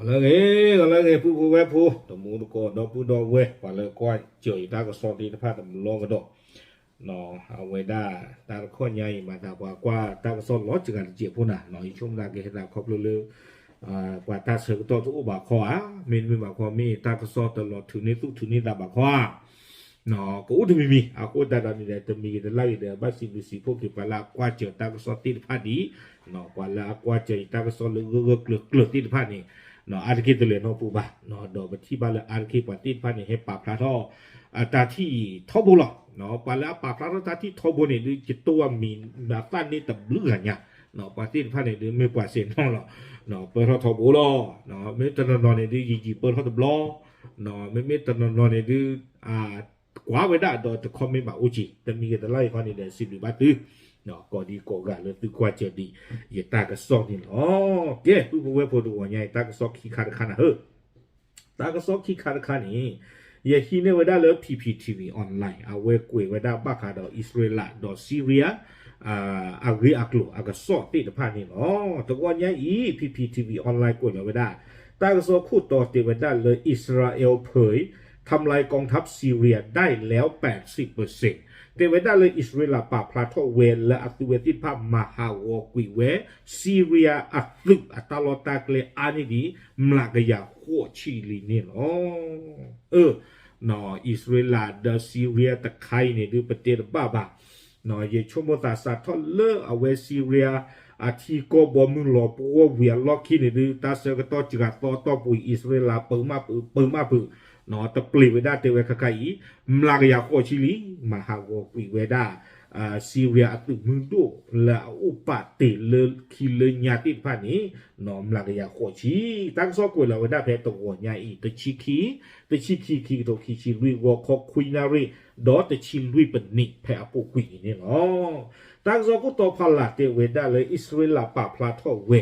လၢဂ့ၤ လၢဂ့ၤ ပုၢ်ဖိဝဲၢ်ဖိ တမူတကိး ဒီပုၢ်ဒီဝဲၢ် ပှၤလၢကွၢ်စၢၤယတၢ်ကစီၣ်သ့ၣ်တဖၣ်တဘျီကဒီး, အဝဲဒၣ်တၢ်တခီညါအံၤမၤသးပှၤကွၢ်တၢ်ကစီၣ်လီၤစှၤတစဲးဖိနၤ, ယဆိကမိၣ်သးကဟဲသးခီဖျိလၢ ပှၤတၢ်ဆၢကတီၢ်တအိၣ်ဘၣ်ခီဧါ, မ့တမ့ၢ်ဘၣ်ခီ မ့ၢ်တၢ်ကစီၣ်တလီၤထုးန့ၢ်သူၣ်ထုးန့ၢ်သးဘၣ်ခီဧါ ကအိၣ်တမံၤမံၤ, အဃိသတးဒီးန့ၣ်ဒီး တမံၤဂ့ၤတလၢ်ဂ့ၤဒီး ဘၣ်စံးဘျုးစံးဖှိၣ်က့ၤပှၤလၢအကွၢ်စၢၤတၢ်ကစီၣ်သ့ၣ်တဖၣ်ဒံး, ပှၤလၢအကွၢ်စၢၤယတၢ်ကစီၣ်လၢဂၢၢ်ဂၢၢ်ကျၢၤကျၢၤသ့ၣ်တဖၣ်န့ၣ်, အါတက့ၢ်တလဲၤနီၢ်ပူၤဘၣ်, ဒီးပထံၣ်ဘၣ်လၢအါတက့ၢ်ပှၤသ့ၣ်တဖၣ်န့ၣ် ဟဲပာ်ဖျါထီၣ် တၢ်ထံၣ်ထီဘိလီၤ. ပှၤလၢအပာ်ဖျါထီၣ်တၢ်ထံၣ်ထီဘိန့ၣ်ဒုး ယတိၢ်အမံၤအသၣ်န့ၣ်တဘျုးဂၤညါ, ပှၤသ့ၣ်တဖၣ်န့ၣ်ဒုး မ့ၢ်ပှၤစဲးနီၣ်လီၤ, ပၢၢ်ထီၣ်ထီဘိလီၤ. မ့ၢ်တနီၤနီၤန့ၣ်ဒုး ယံာ်ယံာ်ပၢၢ်ထီၣ်တဘျီ, မ့မ့ၢ်တနီၤနီၤန့ၣ်ဒုး ကွၢ်ဝဲဒၣ်ဒီးတ comment ဘၣ်အိၣ်က့ၤ, တမံၤဂ့ၤတလၢ်ဂ့ၤခီန့ၣ်ဒီး စံးဘျုးဘၣ်သု ကိးဒံကိးဂၤလၢသုကွၢ်စၢၤဒံးယတၢ်ကစီၣ်န့ၣ်လီၤ. ကဲ ပုၢ်ဖိဝဲၢ်ဖိတဂီၤညါအံၤ တၢ်ကစီၣ်ခံခါတခါနၤဧၢ, တၢ်ကစီၣ်ခံခါတခါန့ၣ် ယဟံးန့ၢ်ဝဲဒၣ်လၢ P P T V online အဝဲကွဲးဝဲဒၣ်ဘၣ်ဃးဒီး အံၣ်စရ့လးဒီး Syria အဂ့ၢ်အကျိၤအကစီၣ်သ့ၣ်တဖၣ်န့ၣ်လီၤ. တဂီၤညါအံၤ P P T V online ကွဲးလီၤဝဲဒၣ် တၢ်ကစီၣ်ခိၣ်တီတဲဝဲဒၣ်လၢ အံၣ်စရ့လးဖဲ ทำลายกองทัพ ซีเรีย ได้แล้ว แปดสิบเปอร์เซ็นต์ တဲဝဲဒၣ်လၢအံၣ်စရ့လးပာ်ဖျါထီၣ်ဝဲလၢအသုးဝဲသ့ၣ်တဖၣ်မၤဟးဂီၤကွံာ်ဝဲ Syria အသုးအတၢ်လီၢ်တၢ်ကျဲအါန့ၢ်ဒံး မျးကယၤဃိးဆံလံန့ၣ်လီၤ. အံၣ်စရ့လးဒီး Syria တခါအံၤန့ၣ်ဒုး ပတဲတဘၣ်ဘၣ် ယဆိကမိၣ်သးစးထီၣ်လၢအဝဲ Syria အထံကီၢ်ဘီမုၢ်လီၤပှီၢ်ဝံၤအလီၢ်ခံန့ၣ်ဒုး တၢ်ဆၢကတီၢ်စှၤသီအတီၢ်ပူၤ အံၣ်စရ့လးပၢမၣ်ပၢၢ် ပၢမၣ်ပၢၢ် တပျံၤဝဲဒၣ်တဲဝဲခဲခါအံၤ မျးကယၤဃိးဆံလံ မၤဟးဂီၤကွံာ်ဝဲဒၣ် Syria အသုးမုၢ်ဒိၣ်လၢအအိၣ်ပာ်တ့ၢ်လၢခံလၢညါသ့ၣ်တဖၣ်န့ၣ် မျးကယၤဃိးဆံ တၢ်ကစီၣ်ကွဲးလီၤဝဲဒၣ်ဖဲတဂီၤညါအံၤ တဆံခံ တဆံခံ ခံကထိခံဆံလွံၢ် ဂီၤခီခွံနၣ်ရံၣ် ဒီးတဆံလွံၢ်ပနံးဖဲအပူၤကွံာ်အံၤန့ၣ်လီၤ. တၢ်ကစီၣ်ခိၣ်တီဖီလာ်တဲဝဲဒၣ်လၢအံၣ်စရ့လးပာ်ဖျါထီၣ်ဝဲ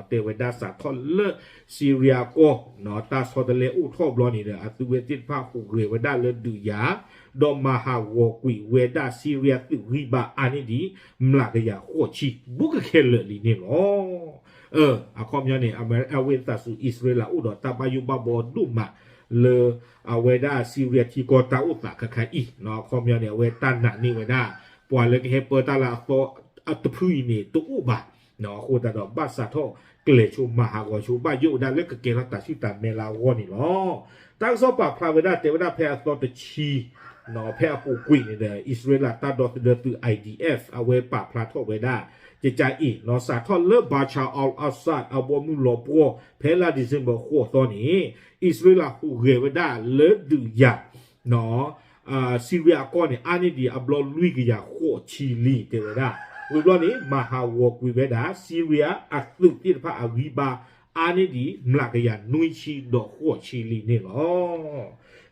တဲဝဲဒၣ်စးထီၣ်လၢ Syria အကီၢ် တၢ်ဆီတလဲအိၣ်ထီၣ်ဘျီန့ၣ်ဒီး အသုးဝဲသ့ၣ်တဖၣ်ဟူးဂဲၤဝဲဒၣ်လၢဒုးယၤ ဒီးမၤဟးဂီၤကွံာ်ဝဲဒၣ် Syria သုးဂံၢ်ဘါအါန့ၢ်ဒံး မျးကယၤဃိးဆံ ဘူးကခဲလၢာ်လံန့ၣ်လီၤ. အခီပညီန့ၣ် အဝဲသးစူၤအံၣ်စရ့လးအိၣ်ဒီးတၢ်ဘၣ်ယိၣ်ဘၣ်ဘီဒိၣ်မးလၢ အဝဲဒၣ် Syria ထံကီၢ်တၢ်အိၣ်သးခဲခါအံၤ အခီပညီန့ၣ် အဝဲတၢ်နာ်န့ၢ်ဝဲဒၣ် ပှၤလၢကဟဲပၢတၢ်လၢအသီတဖုအံၤန့ၣ် တအိၣ်ဘၣ် အဃိသတးဒီးဘၣ်စးထီၣ်ကျဲၤဆိမၤဟးဂီၤဆိ ဘၣ်ယိၣ်ဝဲဒၣ်လၢကကဲထီၣ်တၢ်ဆူၣ်တၢ်မဲလၢအဂီၢ်န့ၣ်လီၤ. တၢ်ကစီၣ်ပာ်ဖျါဝဲဒၣ်တဲဝဲဒၣ်ဖဲအသီတဆံ ဖဲအပူၤကွံာ်န့ၣ်ဒီး အံၣ်စရ့လးတၢ်ဒီသဒၢသုး I D F အဝဲပာ်ဖျါထီၣ်ဝဲဒၣ် ကကါအံၤ စးထီၣ်လၢ Bashar al-Assad အဘီမုၢ်လီၤပှီၢ် ဖဲလါ December ဃိးသီန့ၣ် အံၣ်စရ့လးဟူးဂဲၤဝဲဒၣ်လၢဒုးယၤ Syria အကီၢ်န့ၣ် အါန့ၢ်ဒံးအဘျီလွံၢ်ကယၤဃိးဆံလံ တဲဝဲဒၣ် ဝံၤဘျီန့ၣ် မၤဟးဂီၤကွံာ်ဝဲဒၣ် Syria အသုးသ့ၣ်တဖၣ်အဂံၢ်ဘါ အါန့ၢ်ဒံး မျးကယၤနွံဆံဒီးဃိးဆံလံန့ၣ်လီၤ.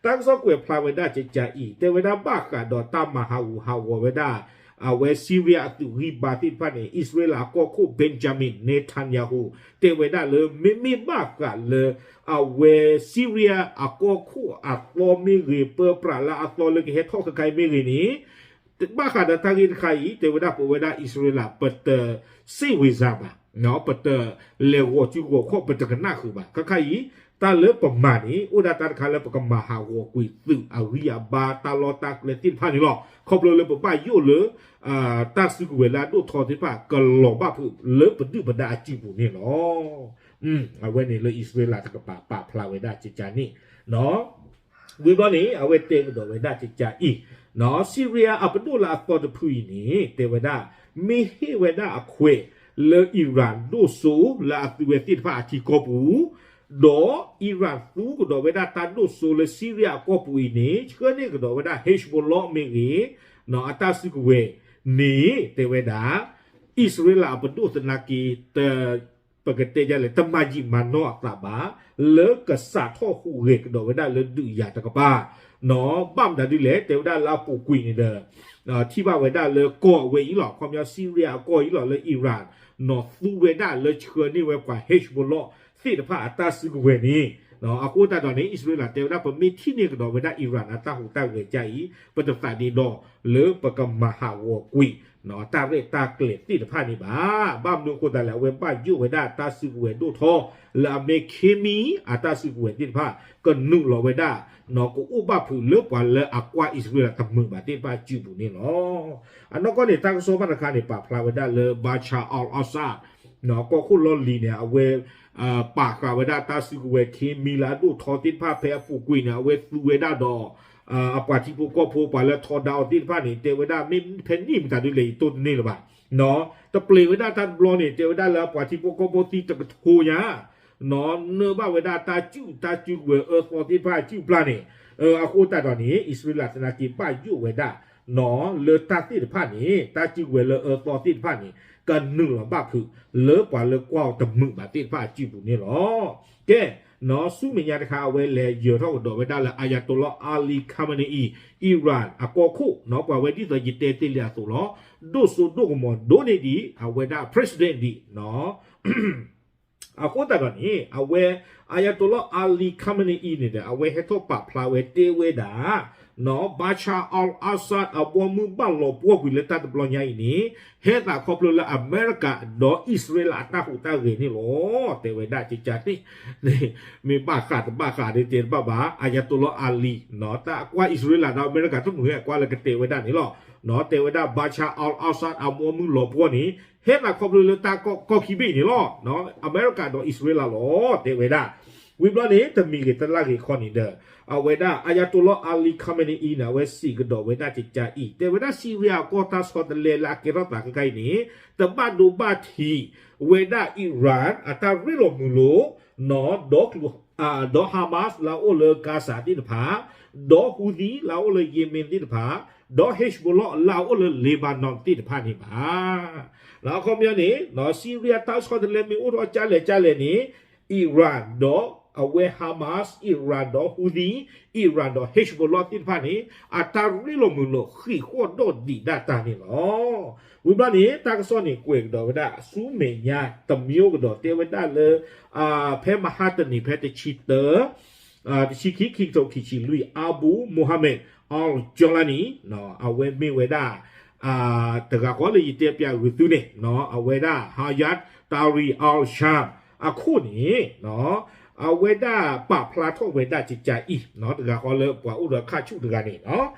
တၢ်ကစီၣ်ကွဲးဖျါဝဲဒၣ်ကကါအံၤ တဲဝဲဒၣ်ဘၣ်ဃးဒီးတၢ်မၤဟးဂူာ်ဟးဂီၤဝဲဒၣ် အဝဲ Syria အသုးဂံၢ်ဘါသ့ၣ်တဖၣ်န့ၣ် အံၣ်စရ့လးအကီၢ်ခိၣ် Benjamin Netanyahu တဲဝဲဒၣ်လၢ မ့မ့ၢ်ဘၣ်ဃးလၢ အဝဲ Syria အကီၢ်ခိၣ်အသီမ့ၢ်ဂ့ၤ ပၢပြးလၢအသီလၢကဟဲထီၣ်ခဲခါအံၤမ့ၢ်ဂ့ၤန့ၣ် ဘၣ်ဃးဒီးတၢ်ဂ့ၢ်တခါအံၤ တဲဝဲဒၣ်ပဝဲဒၣ်အံၣ်စရ့လး ပတစ့ၢ်ဝ့ၤစၢ်ဘၣ်, ပတလဲၤဂီၤစုဂီၤခီၣ် ပတကနၣ်ဃုာ်ဘၣ်. ခဲခါအံၤ တၢ်လၢပမၤန့ၣ် အိၣ်ဒၣ်တၢ်တခါလၢပကမၤဟးဂီၤကွံာ်သုးအဂံၢ်အဘါတၢ်လီၢ်တၢ်ကျဲသ့ၣ်တဖၣ်န့ၣ်လီၤ. ခီဖျိလၢပဘၣ်ယိၣ်လၢ တၢ်စုကဝဲၤလၢအဒိၣ်ထီသ့ၣ်တဖၣ် ကလီၤဘၣ်ဖုးလၢပဒုၣ်ပဒါအစုပူၤန့ၣ်လီၤ. အဝဲန့ၣ်လၢအံၣ်စရ့လးတကပၤပာ်ဖျါဝဲဒၣ်ကကါန့ၣ် ဝံၤဘျီန့ၣ် အဝဲတဲကဒီးဝဲဒၣ်ကကါအံၤ, Syria အပဒိၣ်လၢအသီတဖုအံၤန့ၣ် တဲဝဲဒၣ် မ့ၢ်ဟ့ၣ်ဝဲဒၣ်အခွဲးလၢ Iran ဒိၣ်စိလၢအသုဝဲသ့ၣ်တဖၣ်အထံကီၢ်ပူၤ, ဒီး Iran သူကဒီးဝဲဒၣ်တၢ်ဒိၣ်စိလၢ Syria အကီၢ်ပူၤအံၤန့ၣ် ဆှၢန့ၢ်ကဒီးဝဲဒၣ် Hezbollah မ့ၢ်ဂ့ၤ အတၢ်စုကဝဲၤန့ၣ် တဲဝဲဒၣ် အံၣ်စရ့လးအပဒိၣ်သနာ်က့ တ ပကတဲဒ်လဲၣ် တမၤယံာ်မၤနီၢ်အသးဘၣ် လၢကစးထီၣ်ဟူးဂဲၤကဒီးဝဲဒၣ်လၢဒုးယၤတကပၤ, ဘၣ်မနုၤဒ်လဲၣ် တဲဝဲဒၣ်လၢအပူၤကွံာ်န့ၣ်ဒီး ထံၣ်ဘၣ်ဝဲဒၣ်လၢကီၢ်အဝဲအံၤလီၤ ခီပညီ Syria အကီၢ်အံၤလီၤ လၢ Iran နီၢ်သူဝဲဒၣ်လၢဆှၢန့ၢ်ဝဲပှၤ Hezbollah သ့ၣ်တဖၣ်အတၢ်စုကဝဲၤန့ၣ်, အဃိသတးဒီးန့ၣ် အံၣ်စရ့လးတဲဝဲဒၣ် ပမ့ၢ်ထံၣ်န့ၢ်ကဒီးဝဲဒၣ် Iran အတၢ်ဟူးတၢ်ဂဲၤကါအံၤ ပတသးဒ့ဒီး လၢပကမၤဟးဂီၤကွံာ် တၢ်ရဲၣ်တၢ်ကျဲၤသ့ၣ်တဖၣ်န့ၣ်ဘၣ်. ဘၣ်မနုၤအဃိသတးလဲၣ်, အဝဲဘၣ်ယိၣ်ဝဲဒၣ်တၢ်စုကဝဲၤဒိၣ်ထီ လၢအမ့ၢ် chemical အတၢ်စုကဝဲၤသ့ၣ်တဖၣ် ကနုာ်လီၤဝဲဒၣ် ကအိၣ်ဘၣ်ဖုးလၢပှၤလၢအကွၢ်အံၣ်စရ့လးတမုာ်ဘၣ်သ့ၣ်တဖၣ်အစုပူၤန့ၣ်လီၤ. အနီၢ်ကီၢ်န့ၣ် တၢ်ကစီၣ်ဘၣ်တခါန့ၣ် ပာ်ဖျါဝဲဒၣ်လၢ Bashar al-Assad ကီၢ်ခိၣ်လီၢ်လံၤန့ၣ် အဝဲ ပာ်ဃာ်ဝဲဒၣ်တၢ်စုကဝဲၤ chemical လၢအဒိၣ်ထီသ့ၣ်တဖၣ် ဖဲအပူၤကွံာ်န့ၣ် အဝဲသူဝဲဒၣ်ဒီး အပှၤထံဖိကီၢ်ဖိ ပှၤလၢထီဒါအီၤသ့ၣ်တဖၣ်န့ၣ် တဲဝဲဒၣ် မ့ၢ်ဖဲနံၣ်မတၤဒ်လဲၣ် ယတိၢ်တန့ၢ်လၢၤဘၣ်. တပျ့ၤဝဲဒၣ်တၢ်တဘျီန့ၣ် တဲဝဲဒၣ်လၢအပှၤထံဖိကီၢ်ဖိသံတကထိညါ နၢဘၣ်ဝဲဒၣ်တၢ်စုၣ်တၢ်စုကဝဲၤအၢသီသ့ၣ်တဖၣ်အစုၣ်ပျၢ်န့ၣ်, အဃိသတးဒီးန့ၣ် အံၣ်စရ့လးသနာ်က့ဘၣ်ယိၣ်ဝဲဒၣ် လၢတၢ်သ့ၣ်တဖၣ်န့ၣ် တၢ်စုကဝဲၤလၢအၢသီသ့ၣ်တဖၣ်န့ၣ် ကနုာ်လီၤဘၣ်ဖုး လၢပှၤလၢကွၢ်အီၤတမုာ်ဘၣ်သ့ၣ်တဖၣ်အစုပူၤန့ၣ်လီၤ. ကဲ, ဆူမဲာ်ညါတခါ အဝဲလဲၤယၢၤထီၣ်ကဒီးဝဲဒၣ်လၢ Ayatollah Ali Khamenei အံၤ Iran အကီၢ်ခိၣ် ပှၤဝဲဒ်သိးယတဲတ့ၢ်လံအသိးလီၤ. ဒိၣ်စိဒိၣ်ကမီၤဒိၣ်န့ၢ်ဒံး အဝဲဒၣ် president ဒံး အဃိသတးဒီးန့ၣ် အဝဲ Ayatollah Ali Khamenei အံၤန့ၣ်ဒီး အဝဲဟဲထီၣ်ပာ်ဖျါဝဲတဲဝဲဒၣ် Bashar al-Assad အဘီမုၢ်ဘၣ်လီၤပှီၢ်ကွံာ်လၢတၢ်တဘျီညါအံၤန့ၣ် ဟဲသးခီဖျိလၢအမဲရကၤဒီးအံၣ်စရ့လးအတၢ်ဟူးတၢ်ဂဲၤန့ၣ်လီၤ. တဲဝဲဒၣ်ကကန့ၣ် မ့ၢ်ဘၣ်ဃးတဘၣ်ဃးဒ်တဲတဘၣ်ဘၣ် Ayatollah Ali တၢ်ကွၢ်အံၣ်စရ့လးဒီးအမဲရကၤတမုာ်ဟဲကွၢ်လၢကတဲဝဲဒၣ်န့ၣ်လီၤ. တဲဝဲဒၣ် Bashar al-Assad အဘီမုၢ်လီၤပှီၢ်န့ၣ် ဟဲသးခီဖျိလၢတၢ်ကီၢ်ခံဘ့ၣ်အံၤန့ၣ်လီၤ. အမဲရကၤဒီးအံၣ်စရ့လးလီၤ တဲဝဲဒၣ်. ဝံၤဘျီန့ၣ် တမံၤဂ့ၤတလၢ်ဂ့ၤခီန့ၣ်ဒီး အဝဲဒၣ် Ayatollah Ali Khamenei အံၤန့ၣ် အဝဲစံးကဒီးဝဲဒၣ်ကကအံၤ တဲဝဲဒၣ် Syria အကီၢ်တၢ်ဆီတလဲလၢအကဲထီၣ်သးခဲခါအံၤန့ၣ် တဘၣ်ဒိဘၣ်ထံးဝဲဒၣ် Iran အတၢ်ရ့လိာ်မုာ်လိာ် ဒီး ဒီး Hamas လၢအအိၣ်လၢ Gaza သ့ၣ်တဖၣ်, ဒီး Houthi လၢအအိၣ်လၢ Yemen သ့ၣ်တဖၣ်, ဒီး Hezbollah လၢအအိၣ်လၢ Lebanon သ့ၣ်တဖၣ်န့ၣ်ဘၣ်. လၢအခီပညီန့ၣ် Syria တၢ်ဆီတလဲမ့ၢ်အိၣ်ထီၣ်ကလဲၣ်ကလဲၣ်န့ၣ် Iran ဒီးအဝဲ Hamas, Iran ဒီး Houthi, Iran ဒီး Hezbollah သ့ၣ်တဖၣ်န့ၣ် အတၢ်ရ့လိာ်မုာ်လိာ်ဃံးဃီၣ်ဒီးဒံးဒၣ်တၢ်န့ၣ်လီၤ. ဝံၤဘျီန့ၣ် တၢ်ကစီၣ်န့ၣ်ကွဲးကဒီးဝဲဒၣ်ဆူမဲာ်ညါတမံၤကဒီး တဲဝဲဒၣ်လၢ ဖဲမဟါတနံၤ ဖဲတဆံတၢ တဆံခံ ခံကထိခံဆံလွံၢ် Abu Mohammed al-Jolani အဝဲမ့ၢ်ဝဲဒၣ် တဂၤဃီလၢယတဲပၠးဂုာ်သုန့ၣ် အဝဲဒၣ် Hayat Tahrir al-Sham အခိၣ်န့ၣ် အဝဲဒၣ်ပာ်ဖျါထီၣ်ဝဲဒၣ်ကကအံၤ တဂၤဃီလၢပှၤအိၣ်ဒီးခါဆူၣ်တဂၤန့ၣ်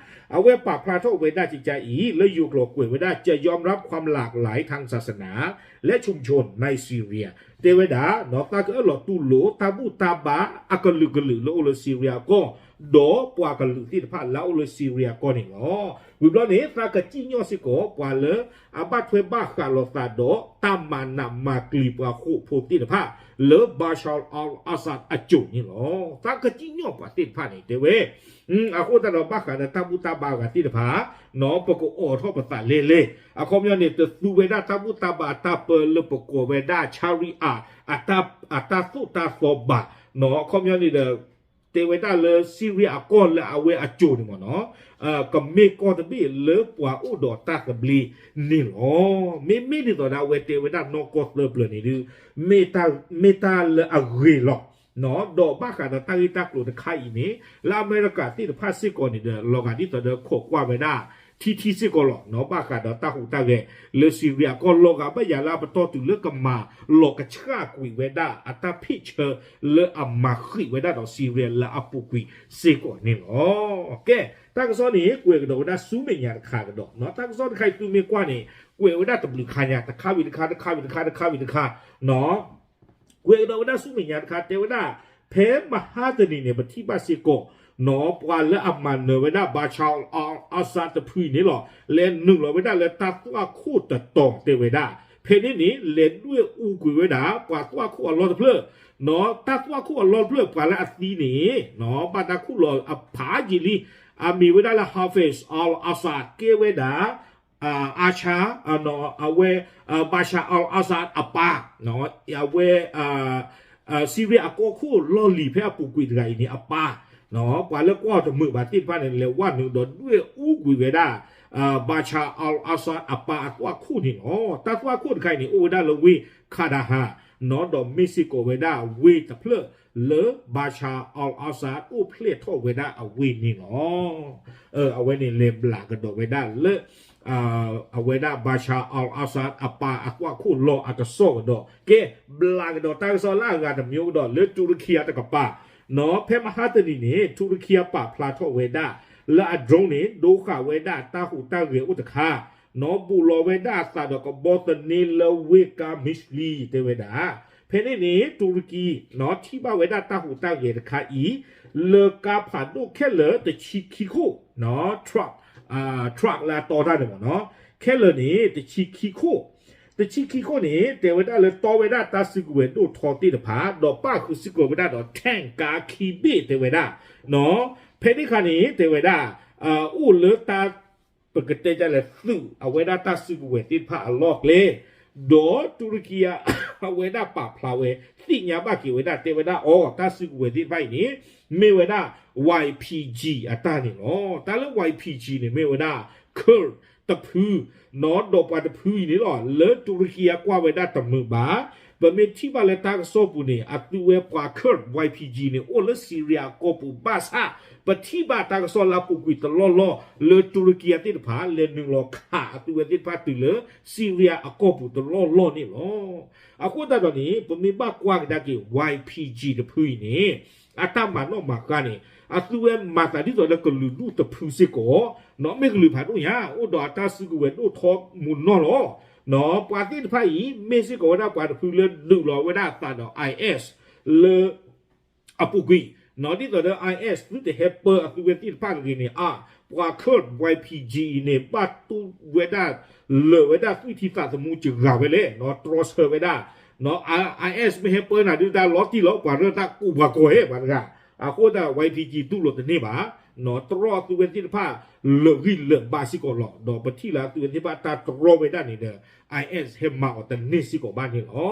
အဝဲပာ်ဖျါထီၣ်ဝဲဒၣ်ကကအံၤ လၢယိၤကျိာ်ကွဲးဝဲဒၣ် จะยอมรับความหลากหลายทางศาสนาและชุมชนในซีเรีย တဲဝဲဒၣ် သးကအၢၣ်လီၤတူၢ်လိာ်တၢ်ဘူၣ်တၢ်ဘါအကလုာ်ကလုာ်လၢအိၣ်လၢ Syria အကီၢ် ဒီးပှၤကလုာ်သ့ၣ်တဖၣ်လၢအအိၣ်လၢ Syria အကီၢ်န့ၣ်လီၤ. ဝံၤဘျီန့ၣ် သးကစံၣ်ညီၣ်စ့ၢ်ကီး ပှၤလၢအဘၣ်ထွဲဘၣ်ဃးလိာ်သးဒီးတၢ်မၤနးမၤကျံၤပှၤဃိာ်ဖိသ့ၣ်တဖၣ် လၢ Bashar al-Assad အစိၤန့ၣ်လီၤ. သးကစံၣ်ညီၣ်ပှၤသ့ၣ်တဖၣ်န့ၣ် တဲဝဲ အဃိသတးဒီးဘၣ်ဃးဒီးတၢ်ဘူၣ်တၢ်ဘါအဂၤသ့ၣ်တဖၣ် ပကအိးထီၣ်ပသးလဲၢ်လဲၢ် အခီပညီန့ၣ် တသူဝဲဒၣ်တၢ်ဘူၣ်တၢ်ဘါအတၢ်ပၢလၢပကိးဝဲဒၣ် Sharia အတၢ်သိၣ်တၢ်သီဘၣ် အခီပညီန့ၣ်ဒီး တဲဝဲဒၣ်လၢ Syria အကီၢ်လၢအဝဲအစိၤန့ၣ်မ့ၢ်နီၤ ကမ့ၢ်ကီၢ်တဘ့ၣ်လၢပှၤအိၣ်ဒီးတၢ်သဘျ့န့ၣ်လီၤ. မ့မ့ၢ်ဒ်သိးဒီးအဝဲတဲဝဲဒၣ်နီၢ်ကီၢ်သၢပျၢၤန့ၣ်ဒုး မ့ၢ်တၢ်လၢအဂ့ၤလီၤ. ဒီးဘၣ်ဃးဒီးတၢ်ဂ့ၢ်တၢ်ကျိၤတခါအံၤန့ၣ် လၢအမဲရကၤသ့ၣ်တဖၣ်စ့ၢ်ကီးန့ၣ်ဒီး လီၤဂာ်ဒ်သိးဒီးခိးကွၢ်ဝဲဒၣ် ထံထံစ့ၢ်ကီးလီၤ. ဘၣ်ဃးဒီးတၢ်ဟူးတၢ်ဂဲၤလၢ Syria အကီၢ် လီၤဂာ်ဘၣ်ယၤလၢအပတီၢ်တုၤလၢကမၤလီၤကဆှၣ်ကွံာ်ဝဲဒၣ်အတၢ်ဖ့ၣ်ဆၢလၢအမၤဃံးဝဲဒၣ်ဒီး Syria လၢအပူၤကွံာ်စ့ၢ်ကီးန့ၣ်လီၤ. ကဲ, တၢ်ကစီၣ်န့ၣ် ကွဲးကဒီးဝဲဒၣ်ဆူမဲာ်ညါတခါကဒီး, တၢ်ကစီၣ်တခါအံၤသုမ့ၢ်ကွၢ်န့ၣ် ကွဲးဝဲဒၣ်တဘျုးခါညါ တခါဝံၤတခါ တခါဝံၤတခါ တခါဝံၤတခါ ကွဲးကဒီးဝဲဒၣ်ဆူမဲာ်ညါတခါ တဲဝဲဒၣ် ဖဲမဟါတနံၤန့ၣ် ပထံၣ်ဘၣ်စ့ၢ်ကီး ပှၤလၢအမၤနၢၤဝဲဒၣ် Bashar al-Assad တဖုအံၤန့ၣ်လီၤ လဲၤနုာ်လီၤဝဲဒၣ်လၢတၢ်သွၣ်ခိၣ်တတီၤတဲဝဲဒၣ်, ဖဲန့ၣ်န့ၣ် လဲၤဒွဲၣ်အူကွံာ်ဝဲဒၣ် ပှၤသွၣ်ခိၣ်အလီၢ်တဖျၢၣ်, တၢ်သွၣ်ခိၣ်အလီၢ်တဖျၢၣ် ပှၤလၢအသံန့ၣ် ဘၣ်တၢ်ခူၣ်လီၤအဖးယံာ်လံ, အမံၤဝဲဒၣ်လၢ Hafez al-Assad ကဲဝဲဒၣ် Assad အဝဲ Bashar al-Assad အပၢ်, အဝဲ Syria အကီၢ်ခိၣ်လီၢ်လံၤဖဲအပူၤကွံာ်တဂၤအံၤန့ၣ်အပၢ်, ပှၤလၢကွၢ်အီၤတမုာ်ဘၣ်သ့ၣ်တဖၣ်န့ၣ် လဲၤဝဲနုာ်ဒီးဒွဲၣ်အူကွံာ်ဝဲဒၣ် Bashar al-Assad အပၢ်အသွၣ်ခိၣ်န့ၣ်လီၤ. တၢ်သွၣ်ခိၣ်တခါအံၤန့ၣ် အိၣ်ဝဲဒၣ်လၢဝ့ၢ် Kandahar ဒီးမ့ၢ်စ့ၢ်ကီးဝဲဒၣ်ဝ့ၢ်တဖျၢၣ်လၢ Bashar al-Assad အိၣ်ဖျဲၣ်ထီၣ်ဝဲဒၣ်အဝ့ၢ်န့ၣ်လီၤ. အဝဲန့ၣ်လဲၤဘျးကဒီးဝဲဒၣ်လၢ အဝဲဒၣ် Bashar al-Assad အပၢ်အသွၣ်ခိၣ်လီၤအကစီၣ်ကဒီး ကဲ ဘျးကဒီးတၢ်ကစီၣ်လၢအဂၤတမံၤကဒီးလၢတူရကံအတကပၤ နီၣ်ဖဲမဟါတနံၤန့ၣ် တူရကံအပာ်ဖျါထီၣ်ဝဲဒၣ် လၢအ drone န့ၣ် ဒိဃာ်ဝဲဒၣ်တၢ်ဟူးတၢ်ဂဲၤအိၣ်တခါ နီၣ်ဘူးလီၤဝဲဒၣ်အသးဒီးကဘီသန့လၢဝ့ၢ်ကါ Mishli တဲဝဲဒၣ် ဖဲန့ၣ်န့ၣ် တူရကံ နီၣ်ထံၣ်ဘၣ်ဝဲဒၣ်တၢ်ဟူးတၢ်ဂဲၤတခါအံၤ လၢကါဖးဒိၣ်ခဲလၢာ်တဆံခံခိၣ် နီၣ် truck truck လၢအတီတၢ်န့ၣ်မ့ၢ်နီၣ် ခဲလၢာ်န့ၣ် တဆံခံခိၣ် တဆံခံခိၣ်န့ၣ် တဲဝဲဒၣ်လၢတီဝဲဒၣ်တၢ်စုကဝဲၤဒိၣ်ထီသ့ၣ်တဖၣ် ဒီးပၣ်ဃုာ်စ့ၢ်ကီးဝဲဒၣ်ဒီး tank ကါခံဘ့ၣ်တဲဝဲဒၣ် နီၣ် ဖဲန့ၣ်ခါန့ၣ် တဲဝဲဒၣ် အိၣ်လၢတၢ် ပကတဲဒ်လဲၣ် သုးအဝဲဒၣ်တၢ်စုကဝဲၤသ့ၣ်တဖၣ်အလီၢ်ကျဲ ဒီးတူရကံ အဝဲဒၣ်ပာ်ဖျါဝဲ သ့ၣ်ညါဘၣ်က့ၤဝဲဒၣ် တဲဝဲဒၣ်အီၤ တၢ်စုကဝဲၤသ့ၣ်တဖၣ်အံၤန့ၣ် မ့ၢ်ဝဲဒၣ် Y P G အတၢ်န့ၣ်လီၤ. တၢ်လၢ Y P G န့ၣ် မ့ၢ်ဝဲဒၣ် Kurd တဖု နီၣ် ဒီးပှၤတဖုအံၤန့ၣ်လီၤ လၢတူရကံအကွၢ်ဝဲဒၣ်တမုာ်ဘၣ် ပမ့ၢ်ထံၣ်ဘၣ်လၢတၢ်ကစီၣ်ပူၤန့ၣ် အသုဝဲပှၤ Kurd Y P G န့ၣ် အိၣ်လၢ Syria အကီၢ်ပူၤဘၣ်ဆၣ် ပထံၣ်ဘၣ်တၢ်ကစီၣ်လၢအပူၤကွံာ်တလီၢ်လီၢ် လၢတူရကံအသ့ၣ်တဖၣ် လဲၤနုာ်လီၤခးအသုဝဲသ့ၣ်တဖၣ်တုၤလၢ Syria အကီၢ်ပူၤတလီၢ်လီၢ်န့ၣ်လီၤ. အဃိသတးဒီးန့ၣ် ပမ့ၢ်ဘၣ်ကွၢ်ကဒါက့ၤ Y P G တဖုအံၤန့ၣ် အတၢ်မၤနီၣ်မၤဃါန့ၣ် အသုဝဲမၤသးဒ်သိးလၢကလုာ်ဒူၣ်တဖုစ့ၢ်ကီး နီၣ် မ့ၢ်ကလုာ်ဖးဒိၣ်ညါ အိၣ်ဒီးအတၢ်စုကဝဲၤဒိၣ်ထီမူးနီၢ်လီၤ. နီၣ် ပှၤသ့ၣ်တဖၣ်အံၤ မ့ၢ်စ့ၢ်ကီးဝဲဒၣ်ပှၤတဖုလၢဒုးလီၤဝဲဒၣ်အသးဒီး I S လၢ အပူၤကွံာ် နီၣ် ဒ်သိးဒီး I S သုတဟဲပၢအသုဝဲသ့ၣ်တဖၣ်တဂ့ၤန့ၣ် အါ ပှၤ Kurd Y P G အံၤန့ၣ် ဘၣ်တူၢ်ဝဲဒၣ် လၢာ်ဝဲဒၣ်သွံၣ်ထံသးသမူစှၤဝဲလဲၣ် နီၣ် တြီဆၢဝဲဒၣ် နီၣ် I S မ့ၢ်ဟဲပၢနၤဒုးတၢ်လီၤတံၢ်လီၤ ပှၤရၢၢ်တၢ်ကူးပှၤကီၢ်ဟဲ ပှၤတဂၤ အဃိသတး Y P G တူၢ်လိာ်တန့ၢ်ဘၣ် နီၣ် တြီအသုဝဲသ့ၣ်တဖၣ် လၢာ်ဂံၢ်လၢာ်ဘါစ့ၢ်ကီးလီၤ. ဒီးပထံၣ်လၢအသုဝဲသ့ၣ်တဖၣ်တၢ်တြီဝဲဒၣ်န့ၣ်ဒီး I S ဟဲမၤအီၤတန့ၢ်စ့ၢ်ကီးဘၣ်န့ၣ်လီၤ.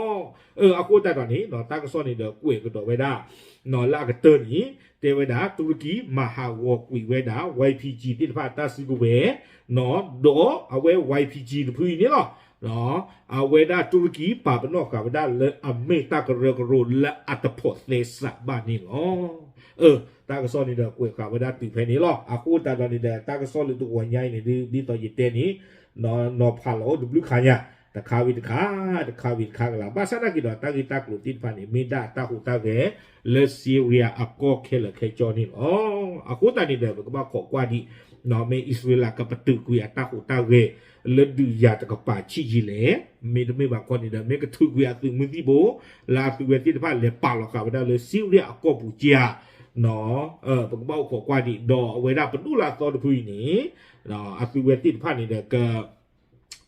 အဃိသတးဒီးန့ၣ် တၢ်ကစီၣ်န့ၣ်ဒီးကွဲးကဒီးဝဲဒၣ် လၢအကတၢၢ်န့ၣ် တဲဝဲဒၣ် တူရကံမၤဟးဂီၤကွံာ်ဝဲဒၣ် Y P G သ့ၣ်တဖၣ်တၢ်စုကဝဲၤ ဒီးအဝဲ Y P G တဖုအံၤန့ၣ်လီၤ. အဝဲဒၣ်တူရကံပာ်ပနီၣ်ဃာ်ဝဲဒၣ်လၢအမ့ၢ်တၢ်ကရၢကရိလၢအတဖိးသဲစးဘၣ်န့ၣ်လီၤ. တၢ်ကစီၣ်န့ၣ်ဒီးကွဲးဃာ်ဝဲဒၣ်တုၤဖဲန့ၣ်လီၤ. အဃိသတးဒီးန့ၣ်ဒီး တၢ်ကစီၣ်လၢတဂီၤညါအံၤန့ၣ် ဒ်သိးယတဲန့ၣ် နီၢ်ဖးလီၤအိၣ်တဘျုးခါညါ တခါဝံၤတခါ တခါဝံၤတခါကလး ဘၣ်ဆၣ်နာ်က့ၤဒီး တၢ်ဂ့ၢ်တၢ်ကျိၤသ့ၣ်တဖၣ်န့ၣ် မ့ၢ်ဒၣ်တၢ်ဟူးတၢ်ဂဲၤ လၢ Syria အကီၢ်ခဲလၢာ်ခဲဆ့န့ၣ်လီၤ. အဃိသတးန့ၣ်ဒီး ပကဘၣ်ခိးကွၢ်ဒံး မ့ၢ်အံၣ်စရ့လးကပတုာ်ကွံာ်အတၢ်ဟူးတၢ်ဂဲၤ လၢဒုးယၤတကပၤဆံးယံာ်လဲၣ်, မ့တမ့ၢ်ဘၣ်ခီန့ၣ်ဒီး မ့ၢ်ကထုးကွံာ်အသုးမုၢ်သံၣ်ဘိ လၢအသုဝဲသ့ၣ်တဖၣ်လဲၤပာ်လီၤဃာ်ဝဲဒၣ်လၢ Syria အကီၢ်ပူၤကဧါ ပကဘၣ်အိၣ်ခိးကွၢ်ဒံး ဒီးအဝဲဒၣ်ပဒိၣ်လၢအသီတဖုအံၤန့ၣ် အသုဝဲသ့ၣ်တဖၣ်န့ၣ်ဒီးက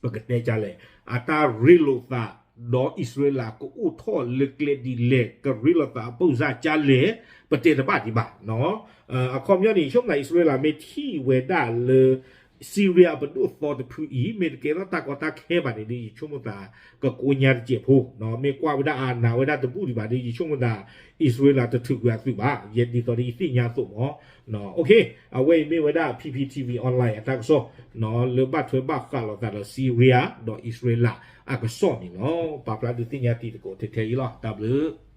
ပကတဲကလဲၣ် အတၢ်ရ့လိာ်သး ဒီးအံၣ်စရ့လးကအိၣ်ထီၣ်လၢကျဲဒ်လဲၣ် ကရ့လိာ်သးအပၢၢ်စၢ်ကလဲၣ် ပတဲတဘၣ်ဒံးဘၣ်. အခီပညီန့ၣ် ယဆိကမိၣ်သး အံၣ်စရ့လးမ့ၢ်ထံၣ်ဝဲဒၣ်လၢ Syria ပဒိၣ်သီတဖုအံၤ မ့ၢ်တကဲထီၣ်တၢ်ကီတၢ်ခဲဘၣ်န့ၣ်ဒီး ယဆိကမိၣ်သး ကကိညါတစဲးဖိ မ့ၢ်ကွၢ်ဝဲဒၣ်အနးဝဲဒၣ်တဘူၣ်ဒံးဘၣ်ဒီး ယဆိကမိၣ်သး အံၣ်စရ့လးတထုးကွံာ်အသုးဘၣ် ယဲဒ်သိးဒီးယသ့ၣ်ညါအသိးမး. အဝဲအံၤမ့ၢ်ဝဲဒၣ် P P T V Online အတၢ်ကစီၣ် လၢဘၣ်ထွဲဘၣ်ဃးလိာ်သးဒီး Syria ဒီးအံၣ်စရ့လးအကစီၣ်န့ၣ်လီၤ. ပာ်ဖျါဒုးသ့ၣ်ညါတံၤသကိးထဲထဲအံၤလီၤ. တၢ်ဘျုး